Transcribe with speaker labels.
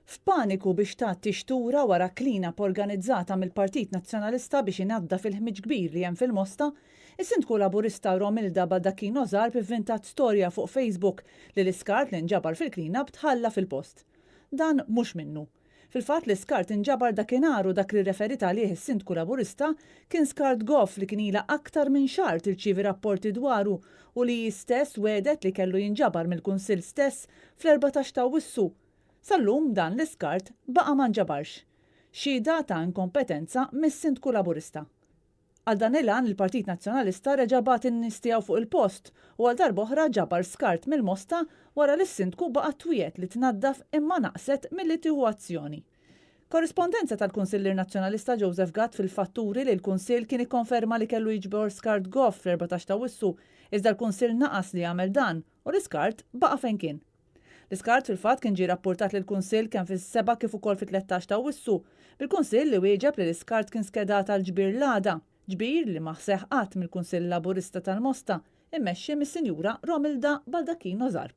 Speaker 1: F'paniku biex tgħatti xtura wara clean-up organizzata mill-Partit Nazzjonalista biex inaddaf il-ħmiġ kbir li hemm fil-Mosta, is-Sindku Laburista Romilda Baldacchino Zarb ivvintat storja fuq Facebook li l-iskart li nġabar fil-clean-up tħalla fil-post. Dan mhux minnu. Fil-fatt l-iskart inġabar dakinhar u dak li rreferiet għalih is-Sindku Laburista kien skart goff li kien ilha aktar minn xahar tirċievi rapporti dwaru u li hi stess wegħdet li kellu jinġabar mill-Kunsill stess fl-14 t'Awwissu. Sal-lum dan l-iskart baqa' ma nġabarx. Xhieda ta' inkompetenza mis-Sindku Laburista. Għal dan il-għan il-Partit Nazzjonalista reġa' bagħat in-nies tiegħu fuq il-post u għal darb'oħra ġabar skart mill-Mosta wara li s-Sindku baqgħet twiegħed li tnaddaf imma naqset milli tieħu azzjoni. Korrispondenza tal-Kunsillier Nazzjonalista Joseph Gatt fil-fatt turi li l-Kunsill kien ikkonferma li kellu jiġbor skart goff fl-14 t'Awwissu iżda l-Kunsill naqas li jagħmel dan u l-iskart baqa' fejn kien. L-iskart fil-fatt kien ġie rappurtat lill-Kunsill kemm fis-sebgħa kif ukoll fit-13 ta' Awwissu, bil-Kunsill li wieġeb li l-iskart kien skedat għall-ġbir l-għada, ġbir li ma seħħ qatt mill-Kunsill Laburista tal-Mosta, immexxi mis-Sinjura Romilda Baldacchino Zarb.